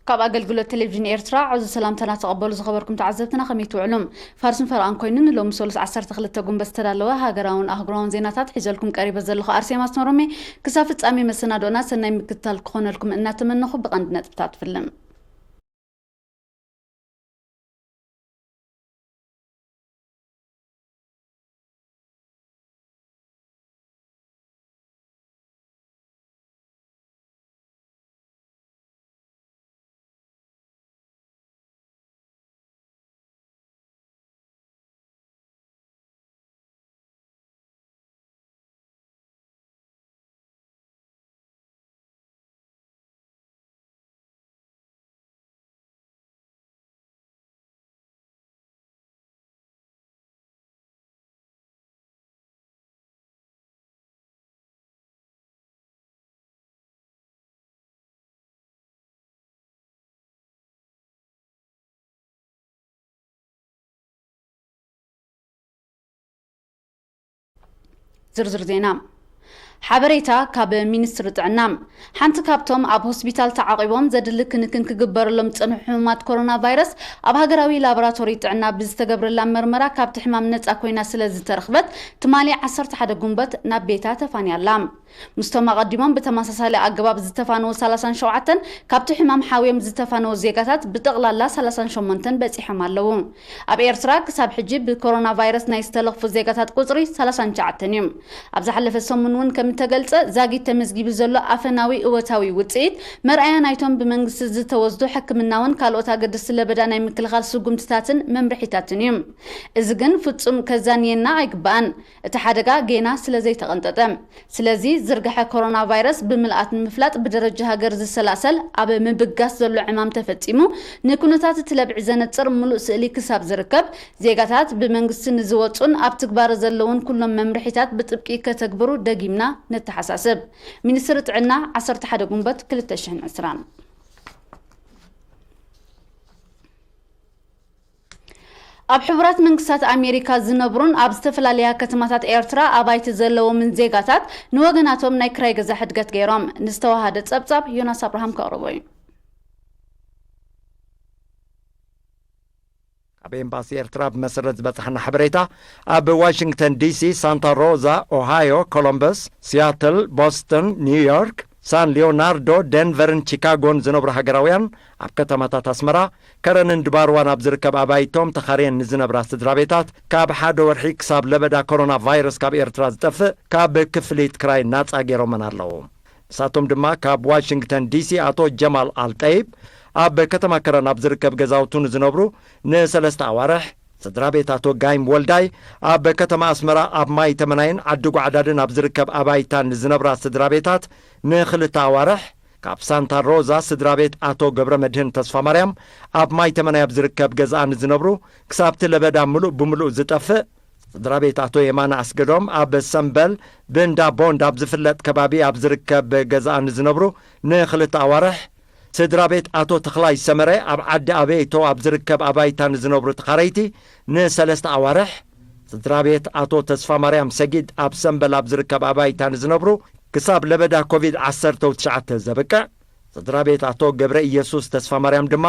ካብ ኣገልግሎት ቴሌቪዥን ኤርትራ ዕዙዝ ሰላምታና ተቐበሉ ዝኸበርኩም ተዓዘብትና፣ ከመይ ትውዕሉ? ፋርስን ፈረቓን ኮይኑ ንሎሚ ሰሉስ ዓሰርተ ክልተ ጉንበት ዝተዳለወ ሃገራውን ኣህጉራውን ዜናታት ሒዘልኩም ቀሪበ ዘለኹ ኣርሴማ ኣስመሮም እየ። ክሳብ ፍጻሜ መሰናዶና ሰናይ ምክትታል ክኾነልኩም እናተመነኹ ብቐንዲ ነጥብታት ፍልም። ዝርዝር ዜና። ሓበሬታ ካብ ሚኒስትሪ ጥዕና። ሓንቲ ካብቶም ኣብ ሆስፒታል ተዓቒቦም ዘድሊ ክንክን ክግበረሎም ዝጸንሑ ሕሙማት ኮሮና ቫይረስ ኣብ ሃገራዊ ላቦራቶሪ ጥዕና ብዝተገብረላ መርመራ ካብቲ ሕማም ነጻ ኮይና ስለ ዝተረኽበት፣ ትማሊ ዓሰርተ ሓደ ጉንበት ናብ ቤታ ተፋንያ ኣላ። ምስቶም ኣቐዲሞም ብተመሳሳሊ ኣገባብ ዝተፋነዉ ሰላሳን ሸውዓተን፣ ካብቲ ሕማም ሓውዮም ዝተፋነዉ ዜጋታት ብጠቕላላ ሰላሳን ሸሞንተን በጺሖም ኣለዉ። ኣብ ኤርትራ ክሳብ ሕጂ ብኮሮና ቫይረስ ናይ ዝተለኽፉ ዜጋታት ቁጽሪ ሰላሳን ትሽዓተን እዩ። ኣብ ዝሓለፈ ሰሙን እውን ከም እተገልጸ፣ ዛጊት ተመዝጊቡ ዘሎ ኣፈናዊ እወታዊ ውጽኢት መርኣያ ናይቶም ብመንግስቲ ዝተወስዱ ሕክምናውን ካልኦት ኣገደስቲ ለበዳ ናይ ምክልኻል ስጉምትታትን መምርሒታትን እዩ። እዚ ግን ፍጹም ከዛንየና ኣይግባእን። እቲ ሓደጋ ጌና ስለ ዘይተቐንጠጠ። ስለዚ ዝርግሐ ኮሮና ቫይረስ ብምልኣት ንምፍላጥ ብደረጃ ሃገር ዝሰላሰል ኣብ ምብጋስ ዘሎ ዕማም ተፈጺሙ፣ ንኩነታት እቲ ለብዒ ዘነጽር ምሉእ ስእሊ ክሳብ ዝርከብ፣ ዜጋታት ብመንግስቲ ንዝወጹን ኣብ ትግባረ ዘለውን ኩሎም መምርሒታት ብጥብቂ ከተግብሩ ደጊምና ነተሓሳስብ። ሚኒስትሪ ጥዕና፣ ዓሰርተ ሓደ ጉንበት ክልተ ሽሕን ዕስራን። ኣብ ሕቡራት መንግስታት ኣሜሪካ ዝነብሩን ኣብ ዝተፈላለያ ከተማታት ኤርትራ ኣባይቲ ዘለዎምን ዜጋታት ንወገናቶም ናይ ክራይ ገዛ ሕድገት ገይሮም። ንዝተዋሃደ ጸብጻብ ዮናስ ኣብርሃም ከቕርቦ እዩ። ካብ ኤምባሲ ኤርትራ ብመሰረት ዝበጽሓና ሓበሬታ፣ ኣብ ዋሽንግተን ዲሲ፣ ሳንታ ሮዛ፣ ኦሃዮ፣ ኮሎምበስ፣ ሲያትል፣ ቦስተን፣ ኒውዮርክ፣ ሳን ሊዮናርዶ፣ ደንቨርን ቺካጎን ዝነብሩ ሃገራውያን፣ ኣብ ከተማታት ኣስመራ፣ ከረንን ድባርዋን ኣብ ዝርከብ ኣባይቶም ተኻርየን ንዝነብራ ስድራ ቤታት፣ ካብ ሓደ ወርሒ ክሳብ ለበዳ ኮሮና ቫይረስ ካብ ኤርትራ ዝጠፍእ፣ ካብ ክፍሊት ክራይ ናጻ ገይሮመን ኣለዉ። ንሳቶም ድማ ካብ ዋሽንግተን ዲሲ ኣቶ ጀማል ኣልጠይብ፣ ኣብ ከተማ ከረን ኣብ ዝርከብ ገዛውቱ ንዝነብሩ ንሰለስተ ኣዋርሕ፣ ስድራ ቤት ኣቶ ጋይም ወልዳይ፣ ኣብ ከተማ ኣስመራ ኣብ ማይ ተመናይን ዓዲ ጓዕዳድን ኣብ ዝርከብ ኣባይታን ንዝነብራ ስድራ ቤታት ንኽልተ ኣዋርሕ፣ ካብ ሳንታ ሮዛ ስድራ ቤት ኣቶ ገብረ መድህን ተስፋ ማርያም ኣብ ማይ ተመናይ ኣብ ዝርከብ ገዛኣ ንዝነብሩ፣ ክሳብቲ ለበዳ ምሉእ ብምሉእ ዝጠፍእ፣ ስድራ ቤት ኣቶ የማነ ኣስገዶም ኣብ ሰምበል ብእንዳ ቦንድ ኣብ ዝፍለጥ ከባቢ ኣብ ዝርከብ ገዛኣ ንዝነብሩ ንኽልተ ኣዋርሕ፣ ስድራ ቤት ኣቶ ተኽላይ ሰመረ ኣብ ዓዲ ኣበይቶ ኣብ ዝርከብ ኣባይታ ንዝነብሩ ተኻረይቲ ንሰለስተ ኣዋርሕ፣ ስድራ ቤት ኣቶ ተስፋ ማርያም ሰጊድ ኣብ ሰምበል ኣብ ዝርከብ ኣባይታ ንዝነብሩ ክሳብ ለበዳ ኮቪድ ዓሰርተ ትሽዓተ ዘብቅዕ፣ ስድራ ቤት ኣቶ ገብረ ኢየሱስ ተስፋ ማርያም ድማ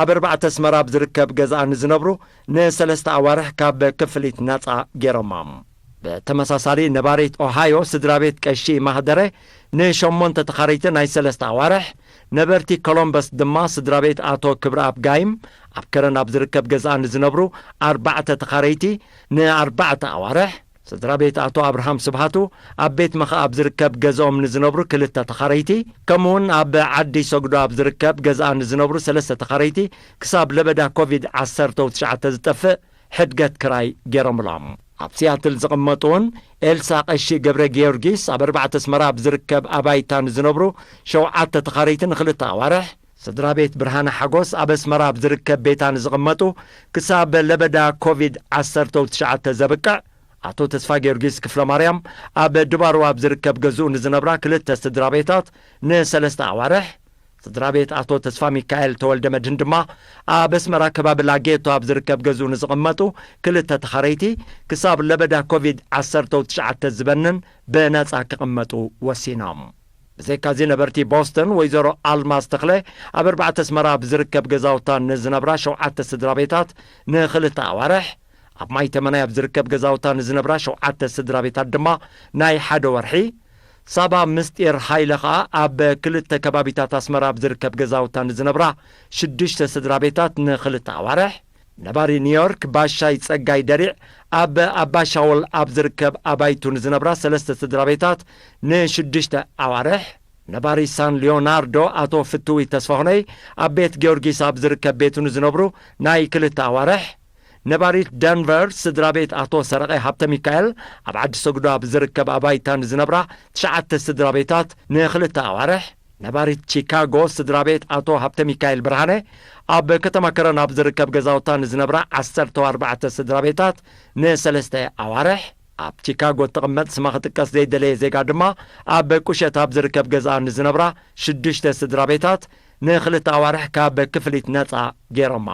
ኣብ ኣርባዕተ ኣስመራ ኣብ ዝርከብ ገዛኣ ንዝነብሩ ንሰለስተ ኣዋርሕ ካብ ክፍሊት ናጻ ገይሮሞም። ብተመሳሳሊ ነባሪት ኦሃዮ ስድራ ቤት ቀሺ ማህደረ ንሸሞንተ ተኻረይቲ ናይ ሰለስተ ኣዋርሕ፣ ነበርቲ ኮሎምበስ ድማ ስድራ ቤት ኣቶ ክብረኣብ ጋይም ኣብ ከረን ኣብ ዝርከብ ገዛኣ ንዝነብሩ ኣርባዕተ ተኻረይቲ ንኣርባዕተ ኣዋርሕ፣ ስድራ ቤት ኣቶ ኣብርሃም ስብሃቱ ኣብ ቤት መኸ ኣብ ዝርከብ ገዛኦም ንዝነብሩ ክልተ ተኻረይቲ፣ ከምኡውን ኣብ ዓዲ ሰግዶ ኣብ ዝርከብ ገዛኣ ንዝነብሩ ሰለስተ ተኻረይቲ ክሳብ ለበዳ ኮቪድ ዓሰርተ ትሽዓተ ዝጠፍእ ሕድገት ክራይ ገይሮምሎም። ኣብ ሲያትል ዝቕመጡ እውን ኤልሳ ቀሺ ገብረ ጊዮርጊስ ኣብ ኣርባዕተ ኣስመራ ኣብ ዝርከብ ኣባይታ ንዝነብሩ ሸውዓተ ተኻረይቲ ንኽልተ ኣዋርሕ፣ ስድራ ቤት ብርሃነ ሓጎስ ኣብ ኣስመራ ኣብ ዝርከብ ቤታ ንዝቕመጡ ክሳብ ለበዳ ኮቪድ ዓሰርተ ትሽዓተ ዘብቅዕ፣ ኣቶ ተስፋ ጊዮርጊስ ክፍለ ማርያም ኣብ ድባርዋ ኣብ ዝርከብ ገዝኡ ንዝነብራ ክልተ ስድራ ቤታት ንሰለስተ ኣዋርሕ፣ ስድራ ቤት ኣቶ ተስፋ ሚካኤል ተወልደ መድህን ድማ ኣብ ኣስመራ ከባቢ ላጌቶ ኣብ ዝርከብ ገዝኡ ንዝቕመጡ ክልተ ተኻረይቲ ክሳብ ለበዳ ኮቪድ ዓሰርተ ትሽዓተ ዝበንን ብነጻ ክቕመጡ ወሲኖም። ብዘይካዚ ነበርቲ ቦስተን ወይዘሮ ኣልማዝ ተኽለ ኣብ ኣርባዕተ ኣስመራ ኣብ ዝርከብ ገዛውታ ንዝነብራ ሸውዓተ ስድራ ቤታት ንኽልተ ኣዋርሕ፣ ኣብ ማይ ተመናይ ኣብ ዝርከብ ገዛውታ ንዝነብራ ሸውዓተ ስድራ ቤታት ድማ ናይ ሓደ ወርሒ፣ ሳባ ምስጢር ሃይለ ኸኣ ኣብ ክልተ ከባቢታት ኣስመራ ኣብ ዝርከብ ገዛውታ ንዝነብራ ሽዱሽተ ስድራ ቤታት ንኽልተ ኣዋርሕ፣ ነባሪ ኒውዮርክ ባሻይ ጸጋይ ደሪዕ ኣብ ኣባሻወል ኣብ ዝርከብ ኣባይቱ ንዝነብራ ሰለስተ ስድራ ቤታት ንሽዱሽተ ኣዋርሕ፣ ነባሪ ሳን ሊዮናርዶ ኣቶ ፍትዊ ተስፋሁነይ ኣብ ቤት ጊዮርጊስ ኣብ ዝርከብ ቤቱ ንዝነብሩ ናይ ክልተ ኣዋርሕ፣ ነባሪት ደንቨር ስድራ ቤት ኣቶ ሰረቐ ሃብተ ሚካኤል ኣብ ዓዲ ሰግዶ ኣብ ዝርከብ ኣባይታ ንዝነብራ ትሽዓተ ስድራ ቤታት ንኽልተ ኣዋርሕ፣ ነባሪት ቺካጎ ስድራ ቤት ኣቶ ሃብተ ሚካኤል ብርሃነ ኣብ ከተማ ከረን ኣብ ዝርከብ ገዛውታ ንዝነብራ ዓሰርተ ኣርባዕተ ስድራ ቤታት ንሰለስተ ኣዋርሕ፣ ኣብ ቺካጎ እትቕመጥ ስማ ክጥቀስ ዘይደለየ ዜጋ ድማ ኣብ ቁሸት ኣብ ዝርከብ ገዛኣ ንዝነብራ ሽዱሽተ ስድራ ቤታት ንኽልተ ኣዋርሕ ካብ ክፍሊት ነጻ ገይሮማ።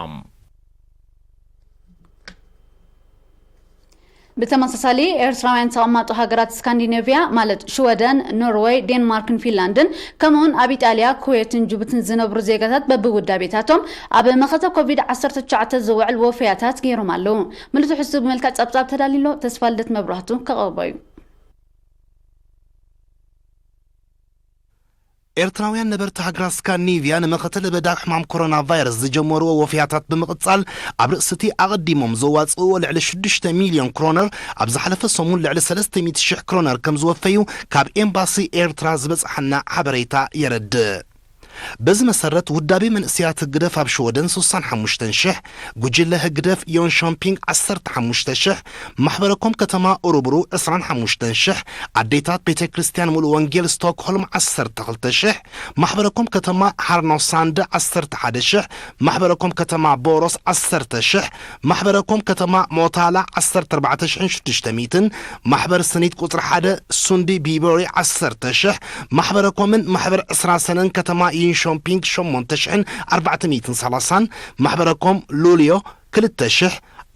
ብተመሳሳሊ፣ ኤርትራውያን ተቐማጦ ሃገራት ስካንዲኔቭያ፣ ማለት ሽወደን፣ ኖርወይ፣ ዴንማርክን ፊንላንድን፣ ከምኡውን ኣብ ኢጣልያ፣ ኩዌትን ጅቡትን ዝነብሩ ዜጋታት በብውዳቤታቶም ኣብ መኸተ ኮቪድ ዓሰርተ ትሽዓተ ዝውዕል ወፈያታት ገይሮም ኣለዉ። ምልቱ ሕሱ ብመልክዕ ጸብጻብ ተዳሊሎ፣ ተስፋ ልደት መብራህቱ ከቐርቦ እዩ። ኤርትራውያን ነበርቲ ሃገራት ስካንዲኔቭያ ንመኸተ ለበዳ ሕማም ኮሮና ቫይረስ ዝጀመርዎ ወፍያታት ብምቕጻል፣ ኣብ ርእሲ እቲ ኣቐዲሞም ዘዋጽእዎ ልዕሊ ሽዱሽተ ሚልዮን ክሮነር፣ ኣብ ዝሓለፈ ሰሙን ልዕሊ ሰለስተ ሚእቲ ሽሕ ክሮነር ከም ዝወፈዩ ካብ ኤምባሲ ኤርትራ ዝበጽሓና ሓበሬታ የረድእ። በዚ መሰረት፣ ውዳቤ መንእሰያት ህግደፍ ኣብ ሽወደን ስሳን ሓሙሽተን ሽሕ፣ ጉጅለ ህግደፍ ዮንሾምፒንግ ዓሰርተ ሓሙሽተ ሽሕ፣ ማሕበረኮም ከተማ ኡሩብሩ ዕስራን ሓሙሽተን ሽሕ፣ ኣዴታት ቤተ ክርስቲያን ሙሉ ወንጌል ስቶክሆልም ዓሰርተ ክልተ ሽሕ፣ ማሕበረኮም ከተማ ሃርኖሳንድ ዓሰርተ ሓደ ሽሕ፣ ማሕበረኮም ከተማ ቦሮስ ዓሰርተ ሽሕ፣ ማሕበረኮም ከተማ ሞታላ ዓሰርተ ኣርባዕተ ሽሕን ሽዱሽተ ሚእትን፣ ማሕበር ስኒት ቁጽሪ ሓደ ሱንዲ ቢቦሪ ዓሰርተ ሽሕ፣ ማሕበረኮምን ማሕበር ዕስራ ሰነን ከተማ ዩንሾምፒንግ ሸሞንተ ሽሕን ኣርባዕተ ሚእትን ሰላሳን፣ ማሕበረኮም ሉልዮ ክልተ ሽሕ፣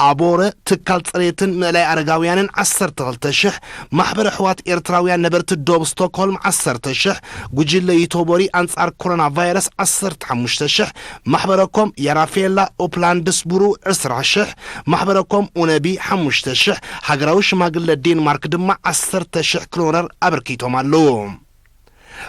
ኣቦረ ትካል ጽሬትን ምእላይ ኣረጋውያንን ዓሰርተ ክልተ ሽሕ፣ ማሕበር ኣሕዋት ኤርትራውያን ነበርቲ ዶብ ስቶክሆልም ዓሰርተ ሽሕ፣ ጉጅለ ዩቶቦሪ ኣንጻር ኮሮና ቫይረስ ዓሰርተ ሓሙሽተ ሽሕ፣ ማሕበረኮም የራፌላ ኡፕላንድስቡሩ ዕስራ ሽሕ፣ ማሕበረኮም ኡነቢ ሓሙሽተ ሽሕ፣ ሃገራዊ ሽማግለ ዴንማርክ ድማ ዓሰርተ ሽሕ ክሮነር ኣበርኪቶም ኣለዉ።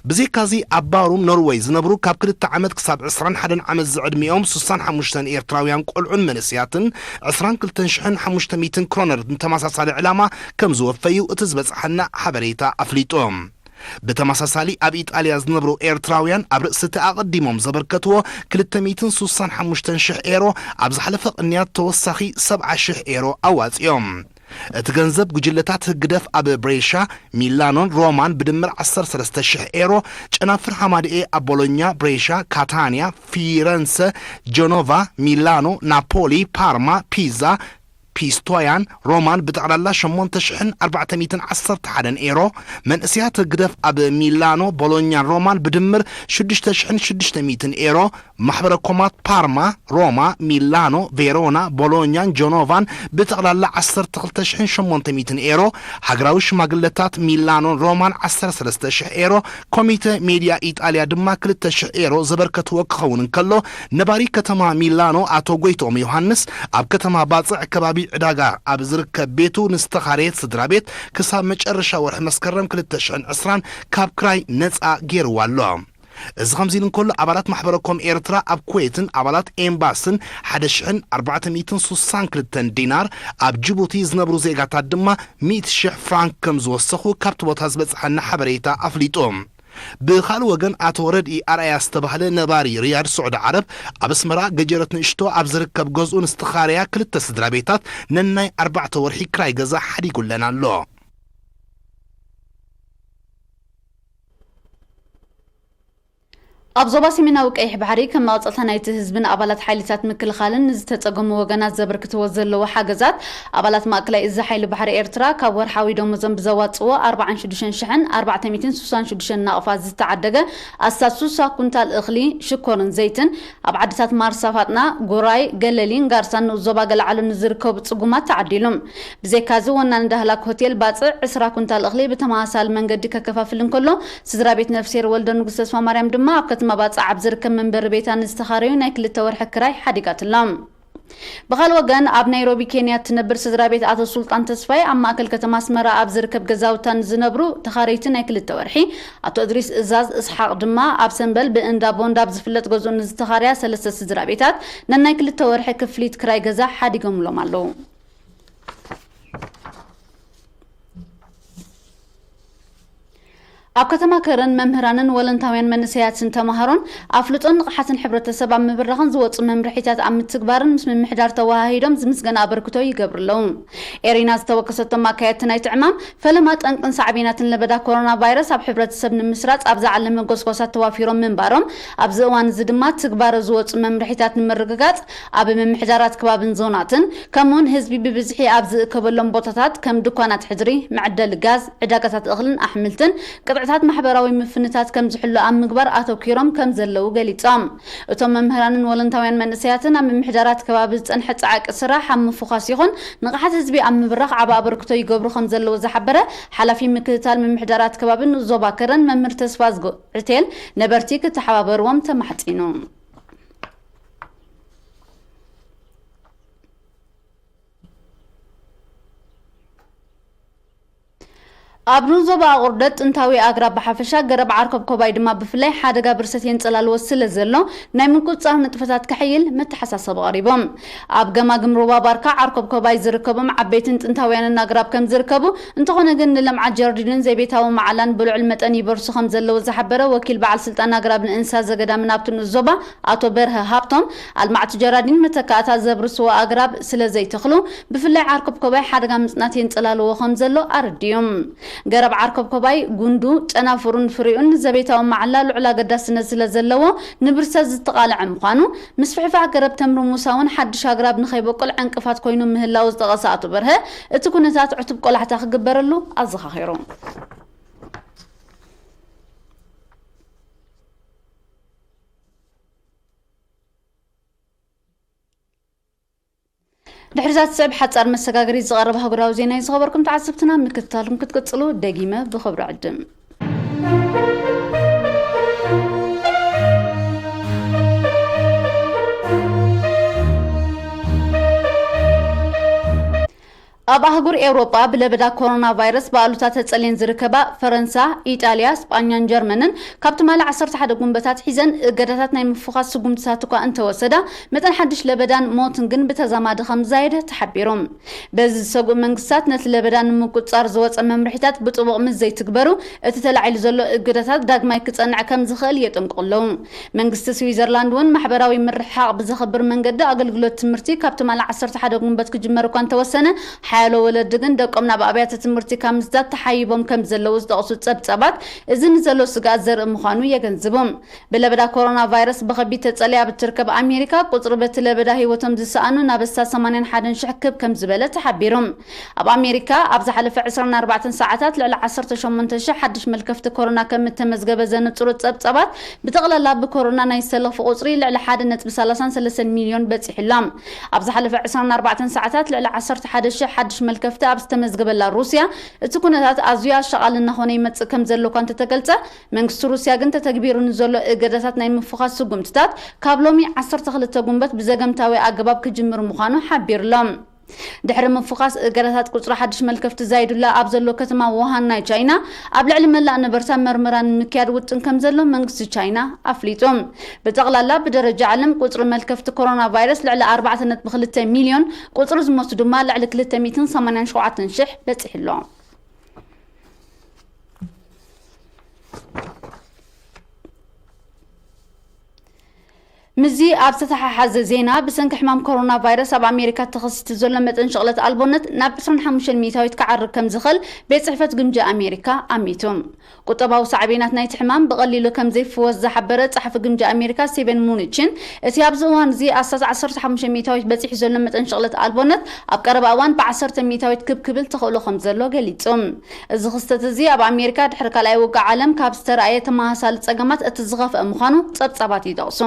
ብዘይካዚ ኣብ ባሩም ኖርወይ ዝነብሩ ካብ ክልተ ዓመት ክሳብ ዕስራን ሓደን ዓመት ዝዕድሚኦም ስሳን ሓሙሽተን ኤርትራውያን ቆልዑን መንእስያትን ዕስራን ክልተን ሽሕን ሓሙሽተ ሚእትን ክሮነር ንተመሳሳሊ ዕላማ ከም ዝወፈዩ እቲ ዝበጽሓና ሓበሬታ ኣፍሊጡ። ብተመሳሳሊ ኣብ ኢጣልያ ዝነብሩ ኤርትራውያን ኣብ ርእሲ እቲ ኣቐዲሞም ዘበርከትዎ ክልተ ሚእትን ስሳን ሓሙሽተን ሽሕ ኤሮ ኣብ ዝሓለፈ ቅንያት ተወሳኺ ሰብዓ ሽሕ ኤሮ ኣዋጺኦም። እቲ ገንዘብ ጉጅለታት ህግደፍ ኣብ ብሬሻ፣ ሚላኖን ሮማን ብድምር ዓሰርተ ሰለስተ ሽሕ ኤሮ፣ ጨናፍር ሃማድኤ ኣብ ቦሎኛ፣ ብሬሻ፣ ካታንያ፣ ፊረንሰ፣ ጀኖቫ፣ ሚላኖ፣ ናፖሊ፣ ፓርማ፣ ፒዛ፣ ፒስቶያን ሮማን ብጠቕላላ ሸሞንተ ሽሕን ኣርባዕተ ሚእትን ዓሰርተ ሓደን ኤሮ፣ መንእስያት ህግደፍ ኣብ ሚላኖ፣ ቦሎኛን ሮማን ብድምር ሽዱሽተ ሽሕን ሽዱሽተ ሚእትን ኤሮ፣ ማሕበረ ኮማት ፓርማ፣ ሮማ፣ ሚላኖ፣ ቬሮና፣ ቦሎኛን ጀኖቫን ብጠቕላላ ዓሰርተ ክልተ ሽሕን ሸሞንተ ሚእትን ኤሮ፣ ሃገራዊ ሽማግለታት ሚላኖን ሮማን ዓሰርተ ሰለስተ ሽሕ ኤሮ፣ ኮሚተ ሜድያ ኢጣልያ ድማ ክልተ ሽሕ ኤሮ ዘበርከትዎ ክኸውን እንከሎ፣ ነባሪ ከተማ ሚላኖ ኣቶ ጎይትኦም ዮሃንስ ኣብ ከተማ ባጽዕ ከባቢ ዕዳጋ ኣብ ዝርከብ ቤቱ ንዝተኻረየት ስድራ ቤት ክሳብ መጨረሻ ወርሒ መስከረም ክልተ ሽሕን ዕስራን ካብ ክራይ ነጻ ገይርዋ ኣሎ። እዚ ከምዚ ኢሉ እንከሎ፣ ኣባላት ማሕበረ ኮም ኤርትራ ኣብ ኩዌትን ኣባላት ኤምባስን ሓደ ሽሕን ኣርባዕተ ሚእትን ስሳን ክልተን ዲናር፣ ኣብ ጅቡቲ ዝነብሩ ዜጋታት ድማ ሚእቲ ሽሕ ፍራንክ ከም ዝወሰኹ ካብቲ ቦታ ዝበጽሓና ሓበሬታ ኣፍሊጡ። ብኻልእ ወገን፣ ኣቶ ረድኢ ኣርኣያ ዝተባህለ ነባሪ ሪያድ ስዑዲ ዓረብ፣ ኣብ ኣስመራ ገጀረት ንእሽቶ ኣብ ዝርከብ ገዝኡ ንዝተኻረያ ክልተ ስድራ ቤታት ነናይ ኣርባዕተ ወርሒ ክራይ ገዛ ሓዲጉለን ኣሎ። ኣብ ዞባ ሰሜናዊ ቀይሕ ባሕሪ ከም መቐጸልታ ናይቲ ህዝብን ኣባላት ሓይልታት ምክልኻልን ንዝተጸገሙ ወገናት ዘበርክትዎ ዘለዉ ሓገዛት፣ ኣባላት ማእከላይ እዚ ሓይሊ ባሕሪ ኤርትራ ካብ ወርሓዊ ደሞዞም ብዘዋጽዎ ኣርባዓን ሽዱሽተን ሽሕን ኣርባዕተ ሚእትን ስሳን ሽዱሽተን ናቕፋ ዝተዓደገ ኣስታት ሱሳ ኩንታል እኽሊ፣ ሽኮርን ዘይትን ኣብ ዓድታት ማርሳ ፋጥና፣ ጉራይ፣ ገለሊን ጋርሳን ንኡስ ዞባ ገለዓሉ ንዝርከቡ ጽጉማት ተዓዲሉ። ብዘይካዚ ወናኒ ዳህላክ ሆቴል ባጽዕ ዕስራ ኩንታል እኽሊ ብተመሳሳሊ መንገዲ ከከፋፍል እንከሎ፣ ስድራ ቤት ነፍስሄር ወልደ ንጉስ ተስፋ ማርያም ድማ ኣብ ከተማ ባጽዕ ኣብ ዝርከብ መንበሪ ቤታ ንዝተኻረዩ ናይ ክልተ ወርሒ ክራይ ሓዲጋትሎም። ብኻል ወገን ኣብ ናይሮቢ ኬንያ እትነብር ስድራ ቤት ኣቶ ሱልጣን ተስፋይ ኣብ ማእከል ከተማ ኣስመራ ኣብ ዝርከብ ገዛውታ ንዝነብሩ ተኻረይቲ ናይ ክልተ ወርሒ፣ ኣቶ እድሪስ እዛዝ እስሓቅ ድማ ኣብ ሰንበል ብእንዳ ቦንዳ ኣብ ዝፍለጥ ገዝኡ ንዝተኻረያ ሰለስተ ስድራ ቤታት ነናይ ክልተ ወርሒ ክፍሊት ክራይ ገዛ ሓዲጎምሎም ኣለዉ። ኣብ ከተማ ከረን መምህራንን ወለንታውያን መንእሰያትን ተማሃሮን ኣፍልጦን ንቕሓትን ሕብረተሰብ ኣብ ምብራኽን ዝወፁ መምርሒታት ኣብ ምትግባርን ምስ ምምሕዳር ተወሃሂዶም ዝምስገን ኣበርክቶ ይገብሩ ኣለዉ። ኤሪና ዝተወከሰቶም ኣካየድቲ ናይቲ ዕማም፣ ፈለማ ጠንቅን ሳዕቤናትን ለበዳ ኮሮና ቫይረስ ኣብ ሕብረተሰብ ንምስራፅ ኣብ ዝዓለመ ጎስጓሳት ተዋፊሮም ምንባሮም፣ ኣብዚ እዋን እዚ ድማ ትግባረ ዝወፁ መምርሒታት ንምርግጋፅ ኣብ ምምሕዳራት ከባብን ዞናትን፣ ከምኡውን ህዝቢ ብብዝሒ ኣብ ዝእከበሎም ቦታታት ከም ድኳናት ሕድሪ፣ መዐደሊ ጋዝ፣ ዕዳጋታት እኽልን ኣሕምልትን፣ ቅጥዕታት ማሕበራዊ ምፍንታት ከም ዝሕሉ ኣብ ምግባር ኣተኲሮም ከም ዘለዉ ገሊጾም። እቶም መምህራንን ወለንታውያን መንእሰያትን ኣብ ምምሕዳራት ከባቢ ዝጸንሐ ጻዕቂ ስራሕ ኣብ ምፍዃስ ይኹን ንቕሓት ህዝቢ ኣብ ምብራኽ ዓቢ ኣበርክቶ ይገብሩ ከም ዘለዉ ዝሓበረ ሓላፊ ምክትታል ምምሕዳራት ከባቢ ንኡስ ዞባ ከረን መምህር ተስፋዝጊ ዕቴል፣ ነበርቲ ክተሓባበርዎም ተማሕጺኑ። ኣብ ንኡስ ዞባ ኣቑርደት ጥንታዊ ኣግራብ ብሓፈሻ፣ ገረብ ዓርኮብኮባይ ድማ ብፍላይ ሓደጋ ብርሰት የንጸላልዎ ስለ ዘሎ፣ ናይ ምቁጽጻር ንጥፈታት ከሕይል መተሓሳሰቢ ቀሪቦም። ኣብ ገማግም ሩባ ባርካ ዓርኮብኮባይ ዝርከቦም ዓበይትን ጥንታውያንን ኣግራብ ከም ዝርከቡ፣ እንተኾነ ግን ንልምዓት ጀርዲንን ዘቤታዊ መዓላን ብልዑል መጠን ይበርሱ ከም ዘለዉ ዝሓበረ ወኪል በዓል ስልጣን ኣግራብን እንስሳ ዘገዳምን ኣብቲ ንኡስ ዞባ ኣቶ በርሀ ሃብቶም፣ ኣልማዕቲ ጀራዲን መተካእታ ዘብርስዎ ኣግራብ ስለ ዘይተኽሉ፣ ብፍላይ ዓርኮብኮባይ ሓደጋ ምጽናት የንጸላልዎ ከም ዘሎ ኣረዲኡ። ገረብ ዓርኮብኮባይ ጉንዱ፣ ጨናፍሩን ፍሪኡን ንዘቤታዊ መዓላ ልዑል ኣገዳስነት ስለ ዘለዎ፣ ንብርሰት ዝተቓልዐ ምዃኑ፣ ምስፍሕፋሕ ገረብ ተምሪ ሙሳ እውን ሓድሽ ኣግራብ ንኸይበቁል ዕንቅፋት ኮይኑ ምህላዉ ዝጠቐሰ ኣቶ በርሀ፣ እቲ ኩነታት ዕቱብ ቆላሕታ ክግበረሉ ኣዘኻኺሩ። ድሕሪ እዛ ትስዕብ ሓጻር መሰጋገሪት ዝቐረበ ኣህጉራዊ ዜና እዩ ዝኸበርኩም ተዓዘብትና፣ ምክትታልኩም ክትቅጽሉ ደጊመ ብኽብሪ ዕድም። ኣብ ኣህጉር ኤውሮጳ ብለበዳ ኮሮና ቫይረስ ብኣሉታ ተጸልየን ዝርከባ ፈረንሳ፣ ኢጣልያ፣ ስጳኛን ጀርመንን ካብ ትማሊ ዓሰርተ ሓደ ጉንበታት ሒዘን እገዳታት ናይ ምፍዃስ ስጉምትታት እኳ እንተወሰዳ፣ መጠን ሓድሽ ለበዳን ሞትን ግን ብተዛማዲ ከም ዝዛየደ ተሓቢሩ። በዚ ዝሰግኡ መንግስታት ነቲ ለበዳ ንምቁጽጻር ዝወጸ መምርሒታት ብጥቡቕ ምስ ዘይትግበሩ፣ እቲ ተላዒሉ ዘሎ እገዳታት ዳግማይ ክጸንዕ ከም ዝኽእል የጠንቅቑ ኣለዉ። መንግስቲ ስዊዘርላንድ እውን ማሕበራዊ ምርሕሓቕ ብዘኽብር መንገዲ ኣገልግሎት ትምህርቲ ካብ ትማሊ ዓሰርተ ሓደ ጉንበት ክጅመር እኳ እንተወሰነ፣ ሓያሎ ወለዲ ግን ደቆም ናብ ኣብያተ ትምህርቲ ካብ ምስዳድ ተሓይቦም ከም ዘለዉ ዝጠቕሱ ጸብጻባት፣ እዚ ንዘሎ ስግኣት ዘርኢ ምዃኑ የገንዝቡ። ብለበዳ ኮሮና ቫይረስ ብኸቢድ ተጸልያ ኣብ እትርከብ ኣሜሪካ፣ ቁጽሪ በቲ ለበዳ ህይወቶም ዝሰኣኑ ናብ ኣስታት ሰማንያን ሓደን ሽሕ ክብ ከም ዝበለ ተሓቢሩ። ኣብ ኣሜሪካ ኣብ ዝሓለፈ ዕስራን ኣርባዕተን ሰዓታት ልዕሊ ዓሰርተ ሸሞንተ ሽሕ ሓድሽ መልከፍቲ ኮሮና ከም እተመዝገበ ዘነጽሩ ጸብጻባት፣ ብጠቕላላ ብኮሮና ናይ ዝተለኽፉ ቁጽሪ ልዕሊ ሓደ ነጥቢ ሰላሳን ሰለስተን ሚልዮን በጺሑ ኣሎ። ኣብ ዝሓለፈ ዕስራን ኣርባዕተን ሰዓታት ልዕሊ ዓሰርተ ሓደ ሽሕ ሓድሽ መልከፍቲ ኣብ ዝተመዝገበላ ሩስያ፣ እቲ ኩነታት ኣዝዩ ኣሻቓሊ እናኾነ ይመጽእ ከም ዘሎ እኳ እንተተገልጸ፣ መንግስቲ ሩስያ ግን ተተግቢሩ ንዘሎ እገዳታት ናይ ምፍዃስ ስጉምትታት ካብ ሎሚ ዓሰርተ ክልተ ጉንበት ብዘገምታዊ ኣገባብ ክጅምር ምዃኑ ሓቢሩ ኣሎ። ድሕሪ ምፍዃስ እገዳታት፣ ቁጽሪ ሓድሽ መልከፍቲ ዛይዱላ ኣብ ዘሎ ከተማ ውሃን ናይ ቻይና ኣብ ልዕሊ መላእ ነበርታ መርመራ ንምክያድ ውጥን ከም ዘሎ መንግስቲ ቻይና ኣፍሊጡ። ብጠቕላላ ብደረጃ ዓለም ቁጽሪ መልከፍቲ ኮሮና ቫይረስ ልዕሊ ኣርባዕተ ነጥቢ ክልተ ሚልዮን፣ ቁጽሪ ዝሞቱ ድማ ልዕሊ ክልተ ሚእትን ሰማንያን ሸውዓተን ሽሕ በጺሑ ኣሎ። ምስዚ ኣብ ዝተተሓሓዘ ዜና፣ ብሰንኪ ሕማም ኮሮና ቫይረስ ኣብ ኣሜሪካ ተኸሲቱ ዘሎ መጠን ሽቕለት ኣልቦነት ናብ ዕስራን ሓሙሽተን ሚእታዊት ክዓርግ ከም ዝኽእል ቤት ጽሕፈት ግምጃ ኣሜሪካ ኣሚቱ። ቁጠባዊ ሳዕቤናት ናይቲ ሕማም ብቐሊሉ ከም ዘይፍወስ ዝሓበረ ጸሓፊ ግምጃ ኣሜሪካ ስቲቨን ሙኑቺን፣ እቲ ኣብዚ እዋን እዚ ኣስታት ዓሰርተ ሓሙሽተ ሚእታዊት በጺሑ ዘሎ መጠን ሽቕለት ኣልቦነት ኣብ ቀረባ እዋን ብዓሰርተ ሚእታዊት ክብ ክብል ተኽእሎ ከም ዘሎ ገሊጹ። እዚ ክስተት እዚ ኣብ ኣሜሪካ ድሕሪ ካልኣይ ውግእ ዓለም ካብ ዝተራእየ ተመሳሳሊ ጸገማት እቲ ዝኸፍአ ምዃኑ ጸብጻባት ይጠቕሱ።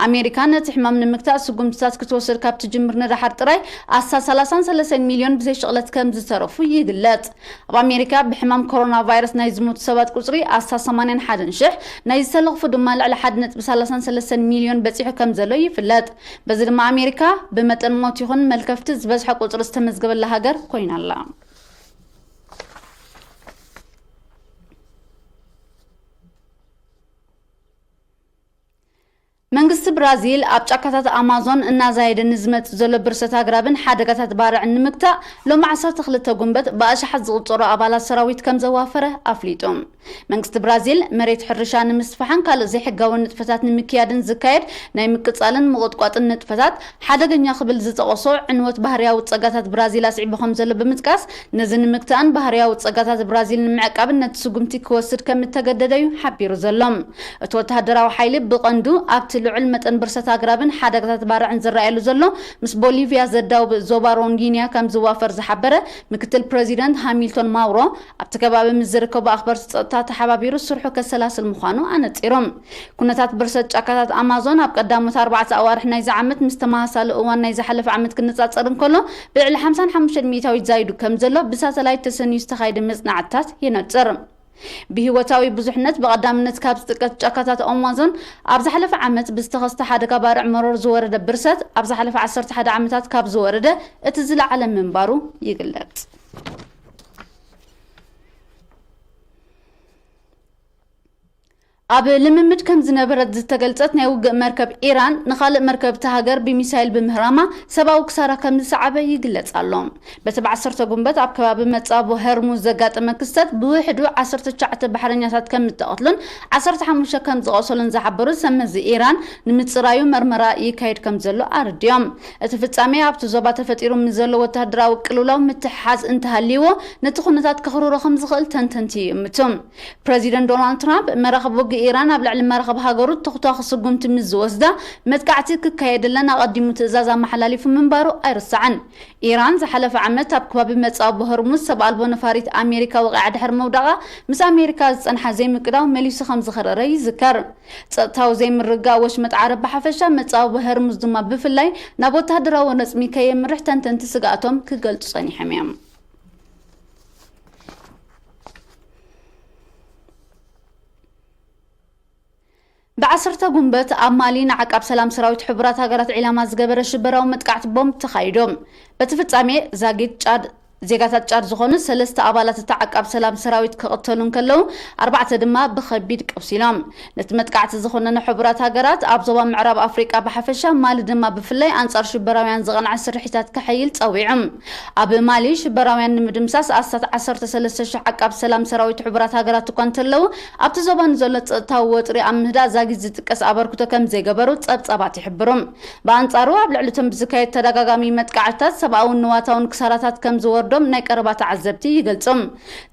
ኣሜሪካ ነቲ ሕማም ንምግታእ ስጉምትታት ክትወስድ ካብ ትጅምር ንደሓር ጥራይ ኣስታት ሰላሳን ሰለስተን ሚልዮን ብዘይ ሽቕለት ከም ዝተረፉ ይግለጽ። ኣብ ኣሜሪካ ብሕማም ኮሮና ቫይረስ ናይ ዝሞቱ ሰባት ቁጽሪ ኣስታት ሰማንያን ሓደን ሽሕ፣ ናይ ዝተለኽፉ ድማ ልዕሊ ሓደ ነጥቢ ሰላሳን ሰለስተን ሚልዮን በጺሑ ከም ዘሎ ይፍለጥ። በዚ ድማ ኣሜሪካ ብመጠን ሞት ይኹን መልከፍቲ ዝበዝሐ ቁጽሪ ዝተመዝገበላ ሃገር ኮይና ኣላ። መንግስቲ ብራዚል ኣብ ጫካታት ኣማዞን እናዛየደ ንዝመጽእ ዘሎ ብርሰት ኣግራብን ሓደጋታት ባርዕን ንምግታእ፣ ሎሚ ዓሰርተ ክልተ ጉንበት ብኣሽሓት ዝቑጸሩ ኣባላት ሰራዊት ከም ዘዋፈረ ኣፍሊጡ። መንግስቲ ብራዚል መሬት ሕርሻ ንምስፋሕን ካልእ ዘይሕጋዊ ንጥፈታት ንምክያድን ዝካየድ ናይ ምቅጻልን ምቑጥቋጥን ንጥፈታት ሓደገኛ ክብል ዝጠቐሶ ዕንወት ባህርያዊ ጸጋታት ብራዚል ኣስዒቡ ከም ዘሎ ብምጥቃስ፣ ነዚ ንምግታእን ባህርያዊ ጸጋታት ብራዚል ንምዕቃብን ነቲ ስጉምቲ ክወስድ ከም እተገደደ እዩ ሓቢሩ ዘሎ። እቲ ወተሃደራዊ ሓይሊ ብቐንዱ ኣብቲ ልዑል መጠን ብርሰት ኣግራብን ሓደጋታት ባርዕን ዝረኣየሉ ዘሎ ምስ ቦሊቪያ ዘዳውብ ዞባ ሮንዲንያ ከም ዝዋፈር ዝሓበረ ምክትል ፕረዚደንት ሃሚልቶን ማውሮ፣ ኣብቲ ከባቢ ምስ ዝርከቡ ኣኽበርቲ ጸጥታ ተሓባቢሩ ስርሑ ከሰላስል ምዃኑ ኣነጺሩ። ኩነታት ብርሰት ጫካታት ኣማዞን ኣብ ቀዳሞት ኣርባዕተ ኣዋርሕ ናይዚ ዓመት ምስ ተመሳሳሊ እዋን ናይ ዝሓለፈ ዓመት ክነጻጸር እንከሎ፣ ብልዕሊ ሓምሳን ሓሙሽተን ሚእታዊት ዛይዱ ከም ዘሎ ብሳተላይት ተሰንዩ ዝተኻየደ መጽናዕትታት የነጽር። ብህይወታዊ ብዙሕነት ብቐዳምነት ካብ ዝጥቀስ ጫካታት ኣማዞን፣ ኣብ ዝሓለፈ ዓመት ብዝተኸስተ ሓደጋ ባርዕ መሮር ዝወረደ ብርሰት፣ ኣብ ዝሓለፈ ዓሰርተ ሓደ ዓመታት ካብ ዝወረደ እቲ ዝለዓለ ምንባሩ ይግለጽ። ኣብ ልምምድ ከም ዝነበረት ዝተገልጸት ናይ ውግእ መርከብ ኢራን፣ ንኻልእ መርከብ እታ ሃገር ብሚሳይል ብምህራማ ሰብኣዊ ክሳራ ከም ዝሰዓበ ይግለጽ ኣሎ። በቲ ብዓሰርተ ጉንበት ኣብ ከባቢ መጻቦ ሄርሙዝ ዘጋጠመ ክስተት ብውሕዱ ዓሰርተ ትሽዓተ ባሕረኛታት ከም እተቐትሉን ዓሰርተ ሓሙሽተ ከም ዝቖሰሉን ዝሓበሩ ሰመዚ ኢራን፣ ንምጽራዩ መርመራ ይካየድ ከም ዘሎ ኣረዲኦም። እቲ ፍጻሜ ኣብቲ ዞባ ተፈጢሩ ምስ ዘሎ ወተሃደራዊ ቅልውላው ምትሕሓዝ እንተሃልይዎ፣ ነቲ ኩነታት ከኽርሮ ከም ዝኽእል ተንተንቲ ይእምቱ። ፕረዚደንት ዶናልድ ትራምፕ፣ መራኽብ ውግእ ኢራን ኣብ ልዕሊ መራኽብ ሃገሩ ተኹታኹ ስጉምቲ ምስ ዝወስዳ፣ መጥቃዕቲ ክካየደለን ኣቐዲሙ ትእዛዝ ኣመሓላሊፉ ምንባሩ ኣይርሳዕን። ኢራን ዝሓለፈ ዓመት ኣብ ከባቢ መጻወቢ ሆርሙዝ ሰብ ኣልቦ ነፋሪት ኣሜሪካ ወቒዓ ድሕሪ ምውዳቓ፣ ምስ ኣሜሪካ ዝጸንሓ ዘይምቅዳው መሊሱ ከም ዝኸረረ ይዝከር። ጸጥታዊ ዘይምርግጋእ ወሽመጥ ዓረብ ብሓፈሻ፣ መጻወቢ ሆርሙዝ ድማ ብፍላይ፣ ናብ ወተሃደራዊ ረጽሚ ከየምርሕ ተንተንቲ ስግኣቶም ክገልጹ ጸኒሖም እዮም። ብዓሰርተ ጉንበት ኣብ ማሊ ንዓቃብ ሰላም ሰራዊት ሕቡራት ሃገራት ዒላማ ዝገበረ ሽበራዊ መጥቃዕቲ ቦምብ ተኻይዱ። በቲ ፍጻሜ ዛጊት ጫድ፣ ዜጋታት ጫድ ዝኾኑ ሰለስተ ኣባላት እቲ ዓቃብ ሰላም ሰራዊት ክቕተሉ እንከለዉ፣ ኣርባዕተ ድማ ብኸቢድ ቆሲሎም። ነቲ መጥቃዕቲ ዝኾነነ ሕቡራት ሃገራት ኣብ ዞባ ምዕራብ ኣፍሪቃ ብሓፈሻ፣ ማሊ ድማ ብፍላይ ኣንጻር ሽበራውያን ዝቐንዐ ስርሒታት ከሐይል ጸዊዑ። ኣብ ማሊ ሽበራውያን ንምድምሳስ ኣስታት ዓሰርተ ሰለስተ ሽሕ ዓቃብ ሰላም ሰራዊት ሕቡራት ሃገራት እኳ እንተለዉ፣ ኣብቲ ዞባ ንዘሎ ጸጥታዊ ወጥሪ ኣብ ምህዳእ ዛጊት ዝጥቀስ ኣበርክቶ ከም ዘይገበሩ ጸብጻባት ይሕብሩ። ብኣንጻሩ፣ ኣብ ልዕሊ እቶም ብዝካየድ ተደጋጋሚ መጥቃዕትታት ሰብኣውን ንዋታውን ክሳራታት ከም ዝወርዶም ናይ ቀረባ ተዓዘብቲ ይገልጹ።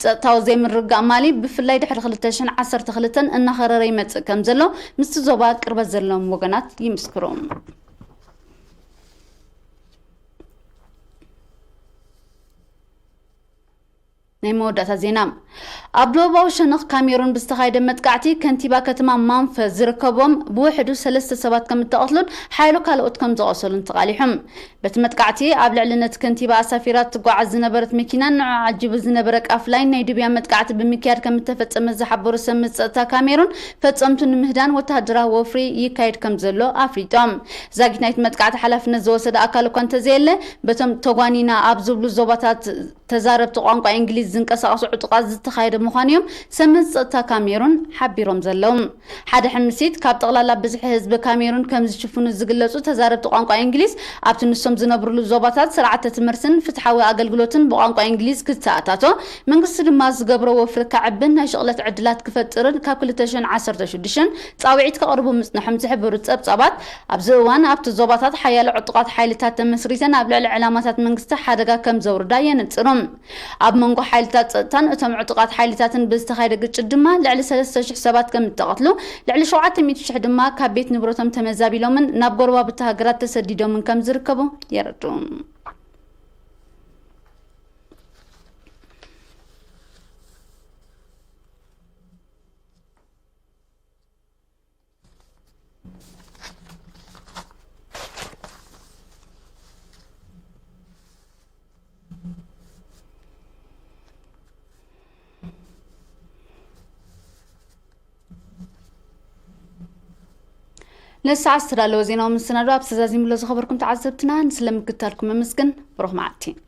ጸጥታዊ ዘይምርግጋእ ማሊ፣ ብፍላይ ድሕሪ ክልተ ሽሕን ዓሰርተ ክልተን እናኸረረ ይመጽእ ከም ዘሎ ምስቲ ዞባ ቅርበት ዘለዎም ወገናት ይምስክሩ። ናይ መወዳእታ ዜና። ኣብ ደቡባዊ ሸነኽ ካሜሩን ብዝተኻየደ መጥቃዕቲ፣ ከንቲባ ከተማ ማንፈ ዝርከቦም ብውሕዱ ሰለስተ ሰባት ከም እተቐትሉን ሓይሎ ካልኦት ከም ዝቖሰሉን ተቓሊሖም። በቲ መጥቃዕቲ፣ ኣብ ልዕሊ ነቲ ከንቲባ ኣሳፊራ ትጓዓዝ ዝነበረት መኪናን ንዑ ዓጂቡ ዝነበረ ቃፍላይን ናይ ድብያ መጥቃዕቲ ብምክያድ ከም እተፈጸመ ዝሓበሩ ሰብ መዚ ጸጥታ ካሜሩን፣ ፈጸምቱ ንምህዳን ወተሃደራዊ ወፍሪ ይካየድ ከም ዘሎ ኣፍሊጦም። ዛጊት ናይቲ መጥቃዕቲ ሓላፍነት ዝወሰደ ኣካል እኳ እንተዘየለ፣ በቶም ተጓኒና ኣብ ዝብሉ ዞባታት ተዛረብቲ ቋንቋ እንግሊዝ ዝንቀሳቐሱ ዕጡቓት ዝተኻየደ ምዃኑ እዮም ሰመዚ ጸጥታ ካሜሩን ሓቢሮም ዘለዉ። ሓደ ሕምሲት ካብ ጠቕላላ ብዝሒ ህዝቢ ካሜሩን ከም ዝሽፍኑ ዝግለጹ ተዛረብቲ ቋንቋ እንግሊዝ፣ ኣብቲ ንሶም ዝነብርሉ ዞባታት ስርዓተ ትምህርትን ፍትሓዊ ኣገልግሎትን ብቋንቋ እንግሊዝ ክተኣታቶ፣ መንግስቲ ድማ ዝገብሮ ወፍሪ ከዕብን ናይ ሽቕለት ዕድላት ክፈጥርን ካብ ክልተ ሽሕን ዓሰርተ ሽዱሽተን ጻውዒት ከቕርቡ ምጽንሖም ዝሕብሩ ጸብጻባት፣ ኣብዚ እዋን ኣብቲ ዞባታት ሓያሎ ዕጡቓት ሓይልታት ተመስሪተን ኣብ ልዕሊ ዕላማታት መንግስቲ ሓደጋ ከም ዘውርዳ የነጽሩ። ኣብ መንጎ ሓይልታት ጸጥታን እቶም ዕጡቓት ሓይልታትን ብዝተኻየደ ግጭት ድማ ልዕሊ ሰለስተ ሽሕ ሰባት ከም እተቐትሉ፣ ልዕሊ ሸውዓተ ሚእቲ ሽሕ ድማ ካብ ቤት ንብረቶም ተመዛቢሎምን ናብ ጎረባብቲ ሃገራት ተሰዲዶምን ከም ዝርከቡ የረድኡ። ነዚ ሰዓት ዝተዳለወ ዜናዊ መሰናዶ ኣብ ተዛዚምሎ ዝኸበርኩም ተዓዘብትና ስለምክታልኩም መመስግን። ብሩኽ መዓልቲ።